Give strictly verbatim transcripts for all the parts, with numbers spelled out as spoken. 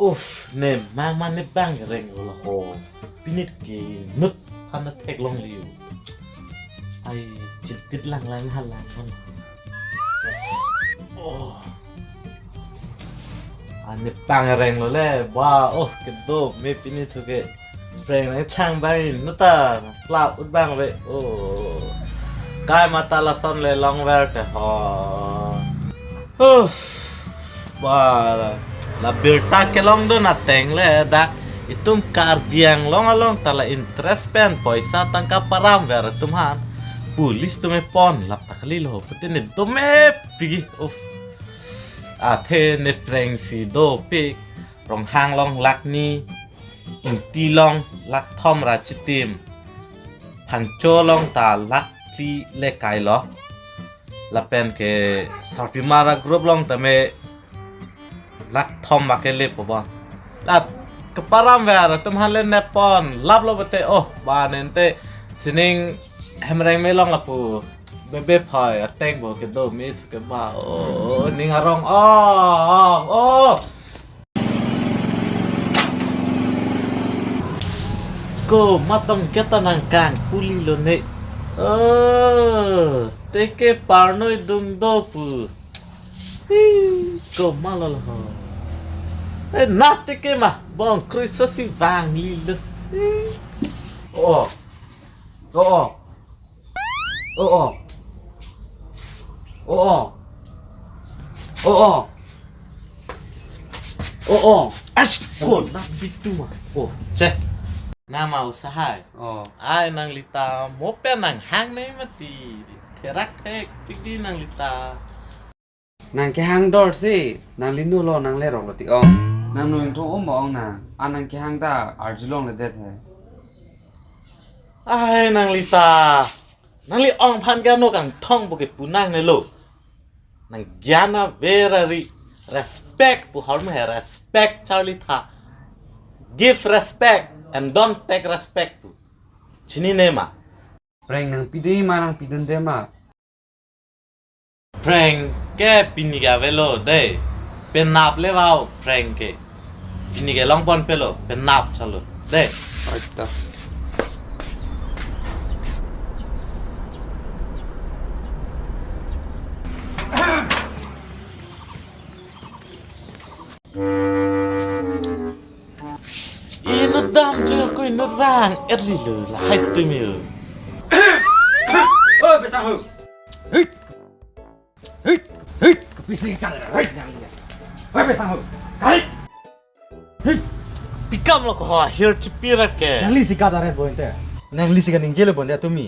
Uf, ne mang man ne bang reng lo ho. Pinit ke nut phan na thek long liu. Ai, chintit lang lang ha lang kon. Oh. Ani pangreng lo le, ba, oh, kedo, me pini thu ke. Prank nang chang bai, nu ta, pla ut bang ve, oh. Kai mata lason le long ver te ho. Uff, ba, la birta kelong do na teng le, dak, itum Karbi Anglong along ta la interest pen, poisa tangka param ver atum han. Police atum e pon, lap ta kali lo, putine dome pigi, uff. Athe ne prank si dopik, Ronghang long lakh ni, Ingti long lakh thom ra chitim, Phangcho long ta lakh phli le kai lo, lapen ke Sarpimara group long tame lakh thom ba ke le po bon. Lap keparam ver atum han le ne pon, lap lo bete, oh, ba nente sining Hemreng me long lapu. Bebe phai, ateng bo kedo me chu ke ba. Oh, ning arong. Oh, oh, oh. Ko matong keta nang kang puli lo ne. Oh, teke parnoi dung do pu. Hi, ko malo lo ho. Eh, na teke ma, bong krui so si vang li lo. Hi. Oh, oh. Oh, oh. Oh, oh. Oh, oh. Oh, oh. Oh, oh. Ash, ko na bitu ma. Oh, che. Nama usahai. Oh. Ai nanglita mo pen nanghang ne mati. Therak thek tik di nanglita. Nang kehang dor si, nangli nu lo, nang lerok lo ti ong. Nang nu ingtung um ong na, a nang kehang ta arjulong le det he. Ai nanglita, nangli ong aphan ke ano kangthong bo ke pu nangne lo. Nang gyan aver ari, respect pu hormu he, respect charli tha. Give respect and don't take respect pu. Chinine ma? Prank nang pide ma, nang pidunde ma? Prank ke pini ke avelo dei. Penap le vang-o prank ke. Pini ke long pon pelo, penap chalo dei. Aita. Inut dam jo ko inut vang-et li lo lahai tumi o. Oh, besang ho. Hei. Hei, hei, kepisi kan, hei, nangli. Hei, besang ho. Hei. Hei. Pikam lo ko ho, hir chipirat ke. Nangli si kadare bonte. Nangli si kaningje lo bonte tumi.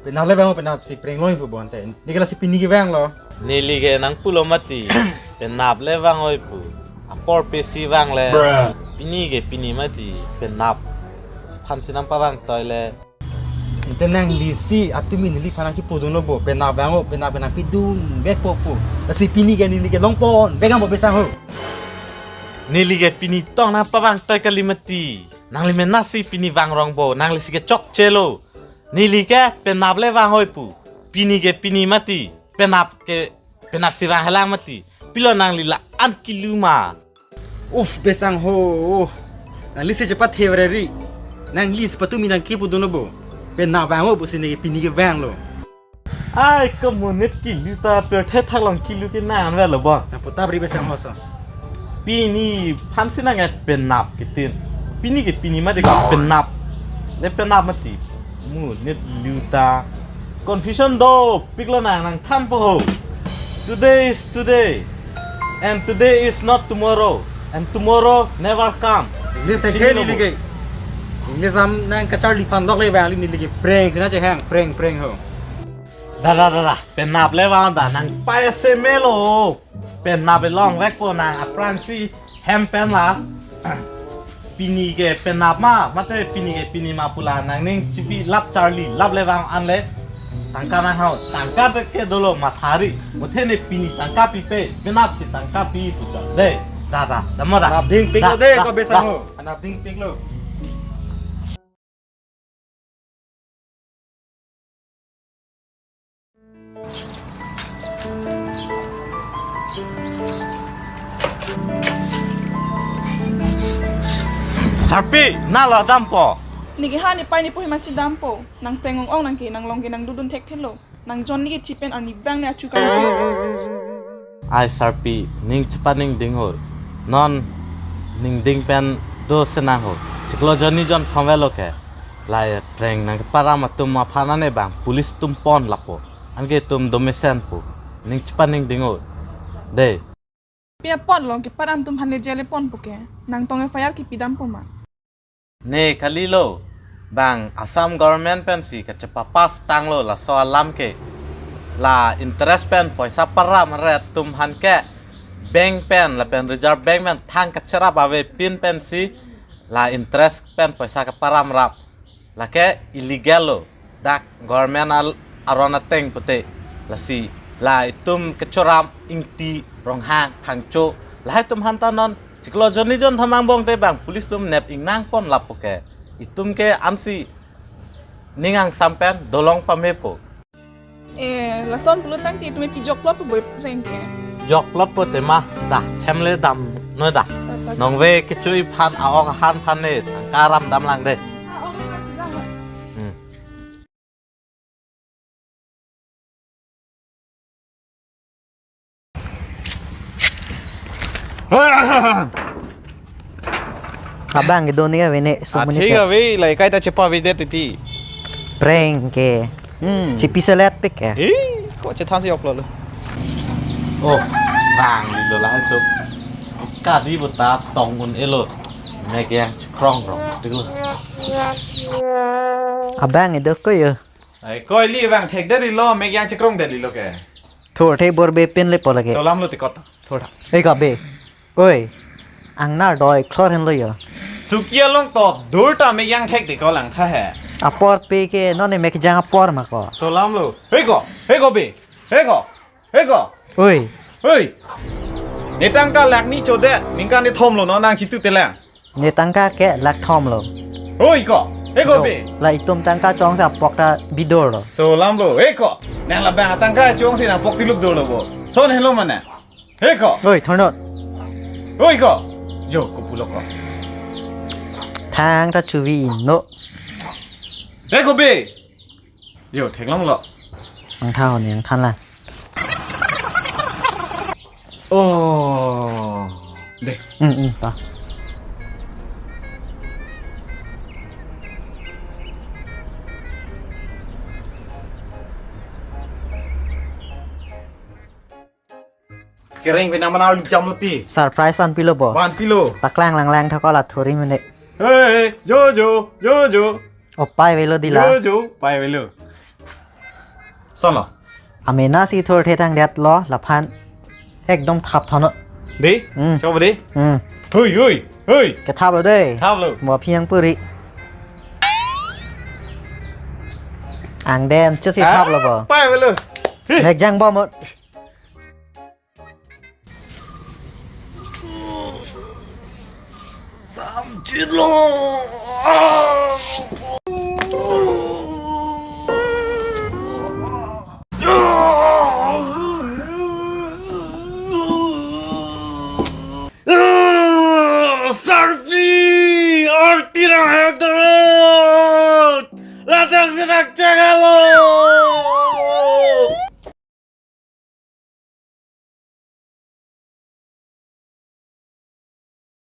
Penap le vang-o, penap si prank loi pu bonte. Neli ke lasi pini ke vang lo. Neli ke nang pulo mati. Penap le vang-oi pu. Apor pesi vang le. Pini ke pini mati. Penap aphan si nang pavang toi le. Ante nangli si atumi neliphan nangkipudun lo bo, penap vang-o, penap penap pidun vek po pu. Lasi pini ke neli ke long pon vek ang bo besang ho. Neli ke pini tong nang pavang toi kali mati. Nangli mena si pini vang rong bo, nangli si ke chokche lo. Neli ke penap le vang-oi pu. Pini ke pini mati. Penap ke penap si vang helang mati. Pilo nangli la-an kilu ma. Uf, besang ho. Nangli si chepathe vre ri. Nangli si patumi nangkipudun lo bo. Penap vang-o pusi ne pini ke vang lo. Ai, komonit kilu ta per the thak long kilu ke nang an velo bo. Nang puta bri besang ho so. Pini aphan si nang ke penap kitin. Pini ke pini mati ke penap. Le penap mati. Monit lu ta. Confusion dopik lo nang, nang than po ho. Today is today. And today is not tomorrow. And tomorrow never come. English ta Chini ke lo neli bo. Ke. English am nang kacharli aphan lok le vang li neli ke prank si nang chehang, prank, prank ho. Da, da, da, da. Penap le vang da nang pai ase melo. Penap e long vek po nang apran si hem pen la. Pini ke penap ma, mate pini ke pini ma pu la nangning chipi lap charli, lap le vang an le. Tangka nang hao, tangka te ke dolo mathari. Muthe ne pini tangka pipe, penap si tangka pi pu chot. Dei, da, da, da mo da. Nap ding pik lo Da, dei, da, ko besang da. Ho. Nap ding pik lo. Sarpi, nanglo dampo. Neke ha nepei nepo hemachi dampo. Nang preng ong-ong nangke, nang long ke nang dudun thekthelo. Nang Johnny ke chipen arnivang ne achu kangchu. Ai Sarpi, ning chepaningding ho. Non ningding pen do senang ho. Chiklo Johnny John thomvelo ke. La e preng nangkeparam atum aphan ane bang police atum pon lapo. Anke itum do mesenpo. Ning chepaningding ho. Dei. Pi apotlo keparam atum aphan le jail ponpo ke. Nangtong F I R kepi dampo ma? Ne kalilo, bang Assam government pensi kachepapass tanglo laso alam ke. La interest pen poisa param ret atum aphan ke bank pen lapen Reserve Bank pen thang kacherap avepin pensi la interest pen poisa keparam rap. Lake illegal lo. Dak government al aron ateng pute. Lasi la itum kechoram Ingti, Ronghang, Phangcho, lahai atum aphanta non chiklo Johnny John thom angbong te bang police atum nep ingnang pon lapo ke. Itum ke ansi ning angsam pen dolong pamepo. Eh, lason pulo tangte itum pi jokplot po boy preng ke. Jokplot po tema, dah, hem le damnoi dah. Ta, ta, nong ve kechui aphan aong ahan aphan ne tangka ram damlang dei. Ah, okay, okay, okay. Hmm. Abang ke doni ka vene, ah, sumuni thik ke. Ave, la ekai ta chepavedet titi. Preng ke. Hmm. Chipi selet pik ke. Eh, ko chethan si oklo lo. Oh, bang di dola itu. Kadi buta tong un-elo. Mek yang cekrong rong. Tilo. Abang itu ko yo. Ai, koi li vang thekdet lo, mek yang cekrong det lo ke. Thurthe bor be pin le po lake. Solam lo tikot. Thurtha. Ei ko be. Oi. Ang nar doi khlor henlo yo. Sukia long to dur ta mek yang thek de ko lang tha he. Apor pe ke non ne mek jang apor ma ko. Solam lo. Hei ko. Hei ko be. Hei ko. Hei ko. Oi. Hei. Ne tangka lakh ni chodet. Ningkan ne thom lo non nang chitu telang. Ne tangka ke lakh thom lo. Oi ko. Hei ko be. La itum tangka chongsi apok ta bidor lo. Solam lo. Hei ko. Nang labang tangka chongsi nang pok tilup dor lo bo. Son helo mana. Hei ko. Oi, thornot. Oi ko. Jo, ko pulo ko. Thang ta chuvi no. Hei ko be. Jo, theklong lo. Ang thao ni, ang than la. Oh. Dei. Hmm, hmm, ta. Kereng pina mana lu jam luti. Surprise vanpilo bo. Vanpilo. Paklang langlang tha ko la thuri mene. Hey, jo, jo, jo, jo. O pai velo dila. Jo, jo, pai velo. Sono. Amena si thurthe thangdet lo laphan. Ekdom thap thono. Dei? Hmm. Choba dei? Hmm. Hui, hui, hui. Kethap lo dei. Thap lo. Mo phiang puri. Angden chu si thap lo bo. Pai velo. Mek jang bo mo. Damchilo. Sarpi, arti nang hek dorot. Ladang sedang cengalo.